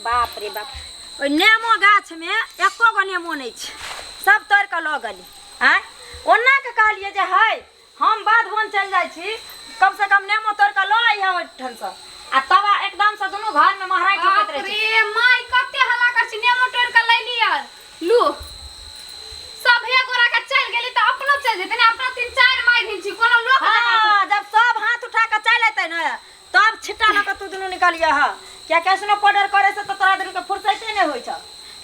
बाप रे बाप, ओहि नेमो गाछमे एको गो नेमो नहि छै, सब तोड़ि कऽ लऽ गेली। आँय, ओना के कहलियै जे है हम बाध वन चलि जाइ छी, कम से कम नेमो तोड़ि कऽ लऽ अइहे ओहिठामसँ, आ तब एकदमसँ दुनू घरमे महराइ ठोकैत बाप रहै छै। रे माय, कते हल्ला कर छी, नेमो तोड़ के लै लिअ। लू सभे गोरा के चल गेली त अपनो चल जेतै ने, अपना तीन चार माय दिन छी कोनो लोक जकाँ। हाँ, जब सब हाथ उठा कऽ चलि अयतै ने तब छिट्टा लऽ कऽ तू दुनू निकलियह हँ, कियाकि ऐसनो पाउडर करे से तऽ तोरा दुनू के फुर्सते नहि होइ छौ।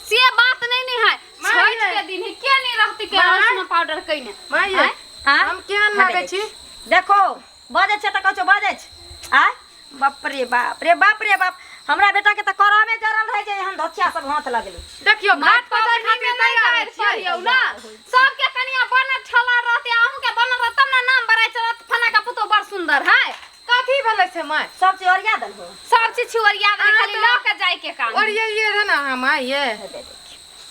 से बात नहीं ने है, माय छठ यै। के दिन है के नहीं रहती के माय। ऐसनो पाउडर कइने। माय यै, आँय? हाँ? हम केहन हाँ, लागै छी? देखो बजै छै तऽ कहै छौ बजै छै। आय बाप रे बाप रे बाप रे बाप, हमरा बेटा के तऽ करमे जरल रहै छै, एहन धोथिया सब हाथ लगलै। देखियौ घाट पर जाय पबनी खातिर में नहीं तैयार गारि छियै। पड़ियौ ना, सबके कनिया बनल ठला रहते, अहूँ के बनल रहत तब ना नाम बड़ाइ चलत, फना का पुतो बड़ सुंदर है। कथी भेलै से माय? सब चीज ओरिया देलहो? सब चीज छी ओरिया देली, अहाँ खाली तऽ लऽ के जाय के काम। ओरियाइए रहे ने अहाँ माय ये।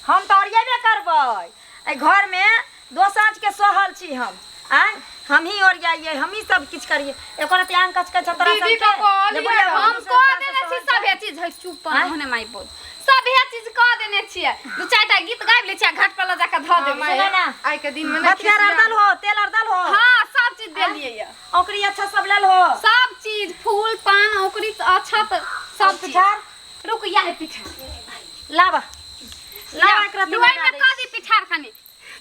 हम तऽ ओरियेबे करबै, एहि घरमे दो साँझ के सहल छी हम। आँय, हमही ओरियाइए, हमही सब किछु करिए, एको रति आंग कचकै छौ तोरा दीदी सबके? के कहलियै जे बुढ़िया हम हम बाबू से कह सास देने छी सहल सभे चीज है, चुप आँय? होने माय बोल, सभे चीज कह देने छियै, दू चारिटा गीत गाबि लै छियै, घाट पर लऽ जाके धऽ देबै। माय, सुनै ना। आइ के दिन में नहि बतिया खिसियाब। अरदल हो, तेल अरदल हो? हाँ, सब चीज देलियै यऽ। औकरी अच्छा सब लेल हो? सब चीज, फूल पान औकरी अक्षत सब चीज। पिठार? रुक, या है पिठार। लाबा लाबा, एकरा तू लुआई लगा में दै। कह दी पिठार खानी।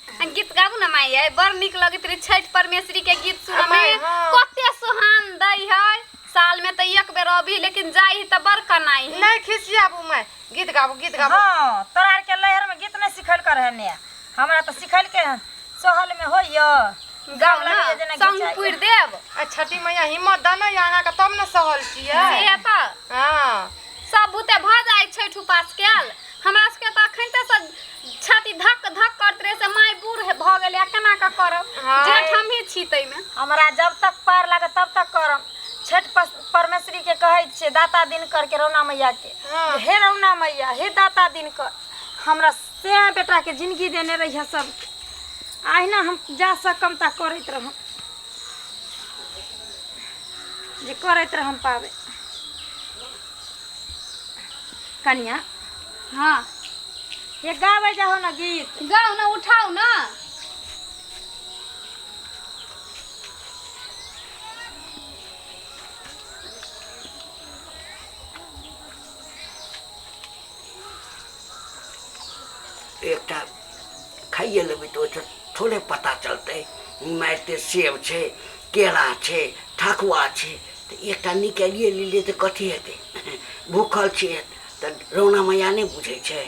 आ गीत गाबू ना माई, है बड़ नीक लगैत रहे छठि परमेश्वरी के गीत सुनऽ माई, में। हाँ। कते सुहान दै है, साल में तऽ एक बेर अबी, लेकिन जाइ ही तऽ बड़ कनाई है। नहि खिसियाबू माय, गीत गाबू, गीत गाबू। हाँ, तोरा आरके लहर में गीत नहीं सिखल कर है ने, हमरा तऽ सिखल के हन। सहल में होइय गाउ ना, लगैए जेना संग घिचाइए। पुरि देब। आ छठी मैया हिम्मत दऽ ने अहाँके, तब ने सहल छियै। से तऽ हाँ। सब बुते भऽ जाइ छठि उपास कयल, हमरा सबके तऽ अखन तऽ सब छाती धक धक करैत रहे से माय बूढ़ भऽ गेलै, आ केना कऽ करब? हाँ। जेठ हमही छी ताहिमे। हमरा जब तक पार लागत तब तक करब। छठि परमेश्वरी के कहै छियै, दाता दिनकर के, रौना मैया के। हाँ। हे रौना मैया, हे दाता दिनकर, हमरा से बेटा के जिंदगी देने रहिए सबके, अहिना हम जा सकम ता करैत रहम, जे करैत रहम पाबे। कनिया। हाँ। ये गाबै जाहो ना गीत। गाउ ना, उठाउ ना। एकटा खाइए लेबै तऽ ओहिसँ थोड़े पता चलतै। मारिते सेब छै, केरा छै, ठकुआ छै, तऽ एकटा निकालिए लेलियै तऽ कथी हेतै? भूखल छियै तऽ रौना मैया नहि बुझै छै।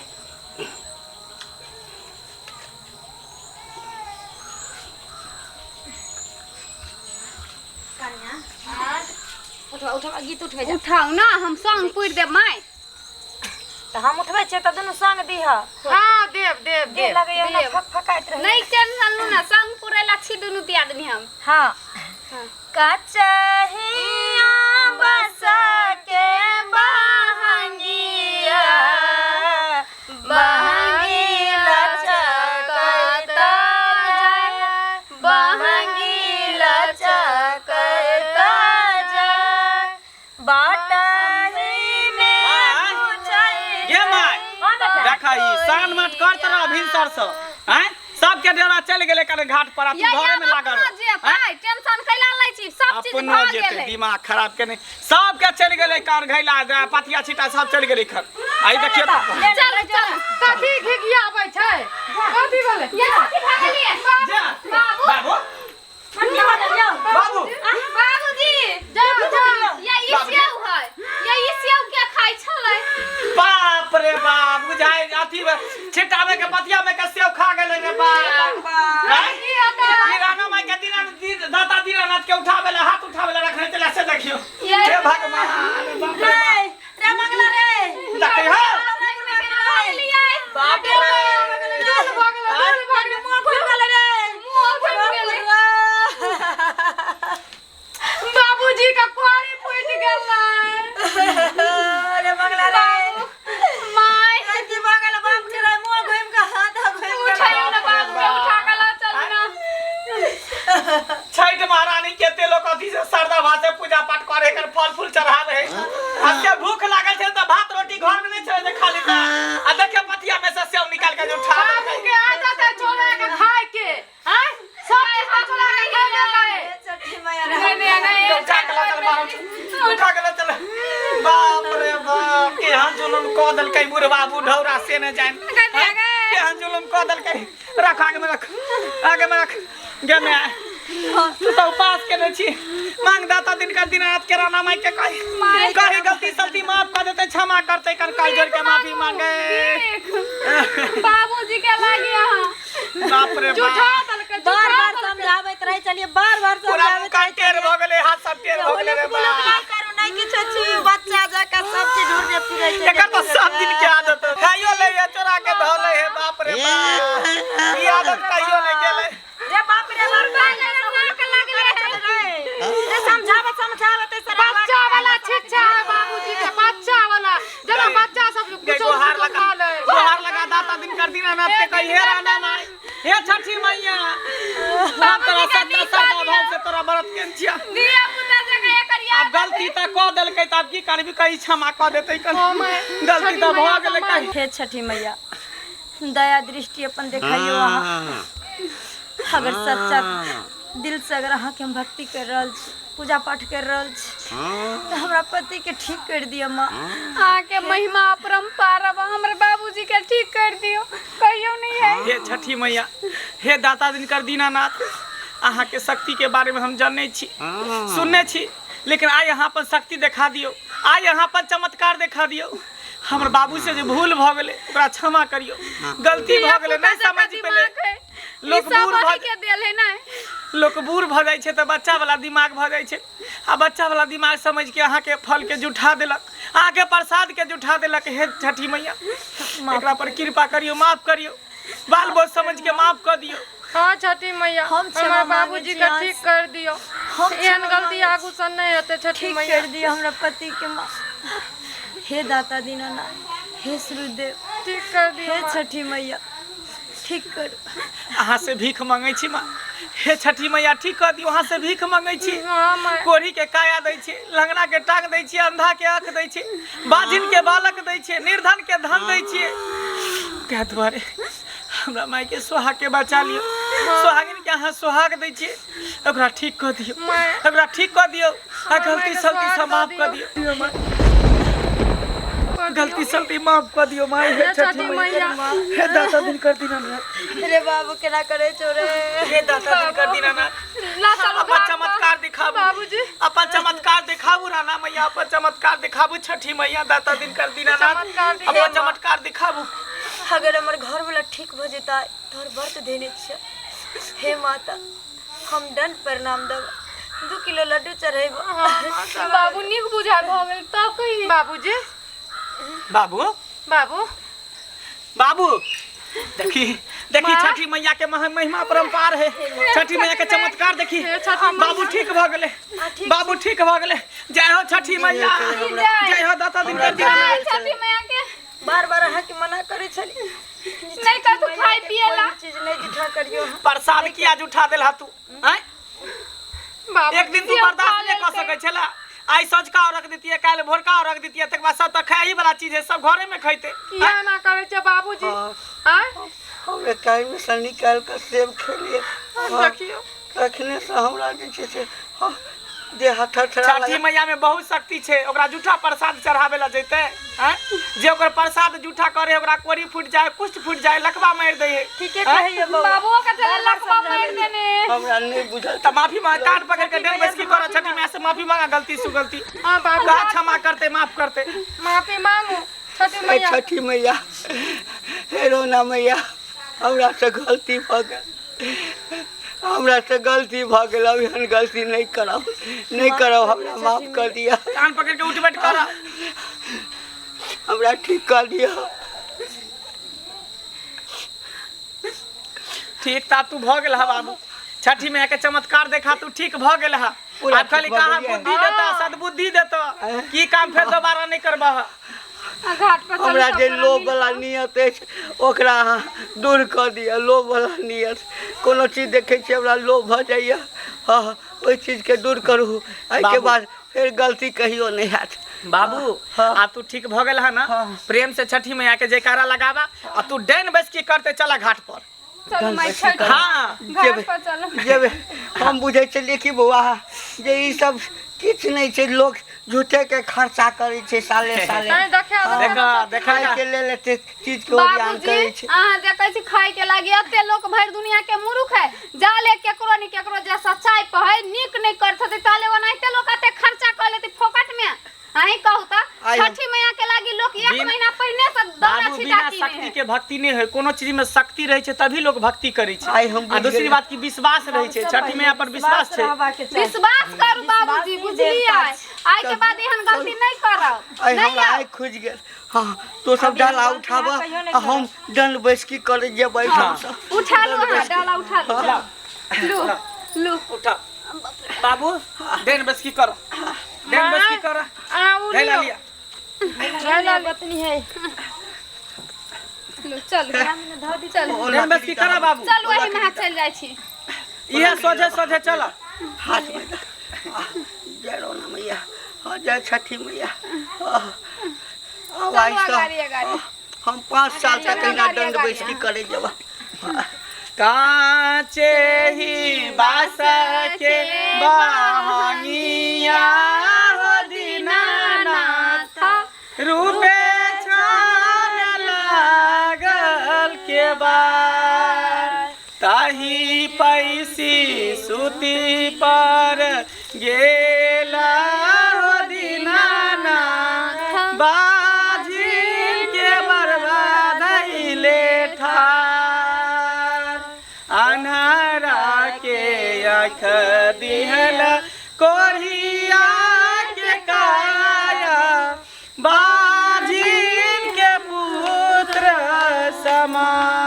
उठवा उठवा, गीत उठबै जा। उठाउ ना, हम संग पुरि देब माय। तऽ हम उठबै छियै तऽ दुनू संग दीह। हाँ, देब देब। देह देब लगैए ना देब। फक फकाइत रहै। नहीं टेंशन लू ना, संग पुरै ला छी दुनू दियादनी हम। हाँ। कचहिया बस के बहंगिया, बहंगी लचकता जाय, बहंगी लचकता जाय, बाटही में माय। पूछै। ये माय। हाँ बेटा। देखा ई सान मत कर तोरा भिनसर से, आँय? सबके डेरा चलि गेलै कने घाट पर आ तू ये घरे में लागल अपनो रह। जेतै, आँय? टेंशन कैला लै छी, सब चीज अपनो भऽ जेतै, गेलै। दिमाग खराब केने सबके चलि गेलै, कार घैला पतिया छिटा सब चलि गेलै खर। आई देखियौ तऽ। चल चल। कथी घिघियाबै छै? कथी भेलै? ये कथी भऽ गेलियै? जा। बाबू। बाबू। मन्नी बदल जाओ। बाबू। बाबूजी। जाओ जाओ। ये ई सेव है, ये ई सेव के खाइ छलै? बाप रे बाप, बुझाइ अथी में छिट्टा में के पतिया में के सेव खा गेलै रे बाप। आँय? ई राना माई के दीना दाता दीनानाथ के उठावे ला, हाथ उठावे ला रखने चला से देखियो। ये हे भगवान, बाप रे रे बाप। रे मंगला रे। देखै हो। बाप रे, डोल भऽ गेलै, डोल भऽ गेलै। मुँह घुमि गेलै रे। मुँह घुमि गेलै। बाबूजी के कोरी फूटि गेलै। रे मंगला रे। माय। की भऽ गेल बाप के रे? मुँह घुमि कऽ हाथ घुमि गेलै। उठाइयो ना बाबू के, उठा के लऽ चलू ना। छठि महारानी के एते लोक अथी से श्रद्धा भाव से पूजा पाठ करे कर फल फूल चढ़ावे है, आ से भूख लागल छै तऽ छलै जे खाली त आ देखे पथिया में से सेव निकाल के जे उठा बाबू के आदत है चोरा के खाए के हैं सब चीज के चोरा के खाए करे छठी मैया नहीं नहीं नहीं उठा के लचल बाबू उठा के लचल बाप रे बाप केहन जुलुम कऽ देलकै बुढ़वा बुढ़ौरा से ने जान केहन जुलुम कऽ देलकै रख आगे में रख आगे में रख गे में तू तो उपास केने छी मांग दाता दिन का दिन रात के राना माई के कही कही गलती सलती माफ कर देते क्षमा करते कर कल जोड़ के माफी मांगे बाबूजी के लागी अहाँ बाप रे झूठा बाप देलकै बार झूठा बार समझाबैत रहै छलियै बार बार पूरा समझाबैत मुकान टेढ़ भऽ गेलै हाथ सब टेढ़ भऽ गेलै रे पुलुक बाप नहि करू नहि किछो छी बच्चा जकाँ सब चीज ढूंढे फिरै छै एकर तऽ सब दिन के आदत है। खाइयो ले है चोरा के धऽ ले है बाप रे बाप ई आदत कहियो नहि गेलै रे बाप रे बाप नाक लागले रे समझाबत समझाबत सर बच्चा वाला शिक्षा है बाबूजी के बच्चा वाला जेना बच्चा सब गे कुछो गोहार कुछो लगा खा ले गोहार लगा दाता दिन कर दिन अनाथ के कही हे राना माई हे छठी मैया हम तोरा सच्चा श्रद्धा भाव से तोरा व्रत केन छिया धिया पुता जकाँ एकर आब याद गलती तऽ कऽ देलकै तऽ आब की करबी कही क्षमा कऽ देतै कल गलती तऽ भऽ गेलै कही हे छठी मैया दया दृष्टि अपन देखाइयो अहाँ अगर सच्चा दिल से अगर अहाँके हम भक्ति कर रहल छी पूजा पाठ कर रहल छी तऽ हमरा पति के ठीक कर दिअ माँ अहाँके महिमा अपरम्पार अब हमर बाबूजी के ठीक कर दियौ कहियो नहीं है हे छठी मैया हे दाता दिनकर दीनानाथ अहाँके शक्ति के बारे में हम जानै छी सुनने छी लेकिन आइ अहाँ अपन शक्ति देखा दियौ आइ अहाँ अपन चमत्कार देखा दियौ हमर बाबू से जे भूल भऽ गेलै ओकरा क्षमा करियौ गलती भऽ गेलै नहि समझ पेलै लोक लोक बूढ़ भऽ के देल है ना लोक बूढ़ भऽ जाइ छै तऽ बच्चावला दिमाग भऽ जाइ छै आ बच्चावला दिमाग समझिके अहाँके फलके जुठा देलक अहाँके प्रसादके जुठा देलक हे छठी मैया एकरा पर कृपा करियौ माफ करियौ बाल बोझ समझिके माफ कऽ दियौ हाँ छठी मैया हम क्षमा हमर मांगै बाबूजी छी के अहाँ ठीक से। कर दियौ हम एहन क्षमा गलती मांगै आगू से नहि हेतै छठी ठीक मैया कर दिअ हमरा पति के माँ हे दाता दीनानाथ हे सूर्यदेव ठीक कर दियौ हे माँ। छठी मैया ठीक करू अहाँ से भीख मांगै छी माँ हे छठी मैया ठीक कऽ दियौ अहाँ से भीख मांगै छी हाँ माँ कोढ़ी के काया दै छी लंगड़ा के टांग दै छी अंधा के आँख दै छी बाझिन के बालक दै छी निर्धन के धन दै छियै ताहि दुआरे हमरा माय के सोहाग के बचा लियौ सोहागिन के अहाँ सोहाग दै छियै ओकरा ठीक कऽ दियौ माय। ओकरा ठीक कऽ दियौ आ माय गलती के सलती सोहाग सब माफ दऽ कऽ दियौ माय। गलती सलती माफ कऽ दियौ माय हे हे छठी छठी मैया मैया हे दाता दिन कर दीनानाथ रे बाबू केना करे छौ रे हे दाता दिन कर दीनानाथ ला चलू अपन घाट पर। चमत्कार दिखाबू बाबूजी अपन चमत्कार दिखाबू राणा मैया अपन चमत्कार दिखाबू छठी मैया दाता दिन कर दीनानाथ चमत्कार दिखाबू। अपन चमत्कार दिखाबू अगर हमर घर वाला ठीक भऽ जेता तोहर व्रत देने छियै हे माता हम दंड प्रणाम देब 2 किलो लड्डू चढ़ेब बाबू नीक बुझा भऽ गेल तब कही बाबूजी बाबू बाबू बाबू देखी देखी माँ। छठी मैया के महिमा परम्पार है छठी मैया के चमत्कार देखी हे छठी मैया। बाबू ठीक भऽ गेलै बाबू ठीक भऽ गेलै जय हो छठी मैया जय हो दाता दिन कर दीनानाथ छठी मैया के बार बार अहाँके मना करै छली नहीं तऽ तू खाय पिए ला चीज नहीं जुठा करियो अहाँ। प्रसाद किया जुठा देल तू आँय बाबू एक दिन तू बर्दाश्त नहीं कऽ सकै छला आइ सँझुका रख दितियै काल्हि भोरका रख दितियै तकर बाद सब तऽ खाइ वाला चीज है सब घरे में खैते किया ना करै छै बाबूजी आँय हमरा टाइम से निकालि कऽ सेब खेलियै देखियौ तखने से हमरा जे छै से हाँ, देह हाथ थरथरा छठी मैया में बहुत शक्ति छै ओकरा जूठा प्रसाद चढ़ावे ला जैते आँय जे ओकर प्रसाद जूठा करे ओकरा कोरी फूटि जाए कुष्ठ फूटि जाए लकवा मारि दै है ठीके कहैया बौआ बाबुओ के चले लकवा मारि देने हमरा नहि बुझल तऽ माफी मांग कान पकड़ के डेन बैसकी कर छठी मैया से माफी मांगा गलती सु गलती हाँ बाबू कहा क्षमा करते माफ करते माफी मांगू छठी हे मैया छठी मैया हे रोना मैया हमरा से गलती भऽ गेल हमरा से गलती भऽ गेल अब एहन गलती नहि करब नहि करब हमरा माफ कऽ दिअ कान पकड़ के उठ बैठ कर हमरा ठीक कऽ दिअ ठीक ता तू भऽ गेल हा बाबू छठी मैया के चमत्कार देखा तू ठीक भऽ गेल हा पूरा आब खाली ठीक भऽ कहाँ गेलियै। बुद्धि देता सद्बुद्धि देता की काम फेर दोबारा नहीं करबा घाट पर चलू हमरा सब जे गोरा लोभ मिल वाला नियत अछि ओकरा अहाँ दूर कऽ दिअ लोभ वाला नियत कोनो चीज देखै छियै हमरा लोभ भऽ जाइए हँ ओहि चीजके दूर करू एहिके बाबू। बाद फेर गलती कहियो नहि हैत बाबू आ तू ठीक भ गेल है ना? प्रेम से छठी मैया के जयकारा लगावा आ तू डैन बैस की करते चला घाट पर। चलू माय छठ हाँ घाट पर चलू। जेबै। हम बुझै छलियै कि बौआ जे ई सब किछु नहि छै, लोक झूठे के खर्चा करै छै साले साले। तनी देखियौ तऽ। देखा देखा खाय के लेल एते चीज के ओरियान बाबूजी करै छै। अहाँ जे कहै छी खाय के लागी एते लोक भरि दुनिया के मूर्ख है, जाले केकरो ने केकरो जे सच्चाई पर है नीक नहीं करत होतै ताले ओनाहिते लोक एते खर्चा कर लेतै फोकट में। अहीं कहू तऽ छठी मैया के लागी लोक एक महीना पहिने से दौरा बाबू छिटा बिना कीने शक्ति है। के भक्ति नहीं है, कोनो चीज में शक्ति रहे छै तभी लोग भक्ति करे छै। आइ हम आ बुझि दूसरी गेलियै। बात की विश्वास रहे छै, छठी मैया पर विश्वास छै। रहबाक चाही। विश्वास करू बाबूजी, विश्वास ही बुझलियै? देवता छै। आइ के बाद एहन गलती नहीं करब। आइ नहीं हमरा आउ। आइ खुजि गेल। हाँ, तो सब अभी डाला हम गलती उठाबऽ अहाँ कहियो नहि आ हम दंड बैसकी करे जेबै हमसब। उठा लू अहाँ डाला, उठा लू, लू लू। उठा बाबू, डेन बस की करो, डेन बस की करो। अहाँ उ धैला लियौ। लिया। धैला बतनी है। लू चलू चलू। डेन बस की करो बाबू। चलू एही में चलि जाइ छी। इहे सोझे सोझे चल। हाथ में दे। जय रोना मैया, हाँ, जय छठी मैया। हाँ, आब चलू आइ सँ अगाड़ी अगाड़ी। हम 5 साल तक चलू एहिना अगाड़ी दंड अगाड़ी। बैसकी करे जेबै। कांचे ही बास के बहंगिया हो दीनानाथ, रूपे छान लागल के बार, ताही पैसी सूती पर गेला हो दीनानाथ, बाझिन के बर्बाद ठार, अन्हारा के आँख दिहल कोढ़िया के काया, बाझिन के पुत्र समान।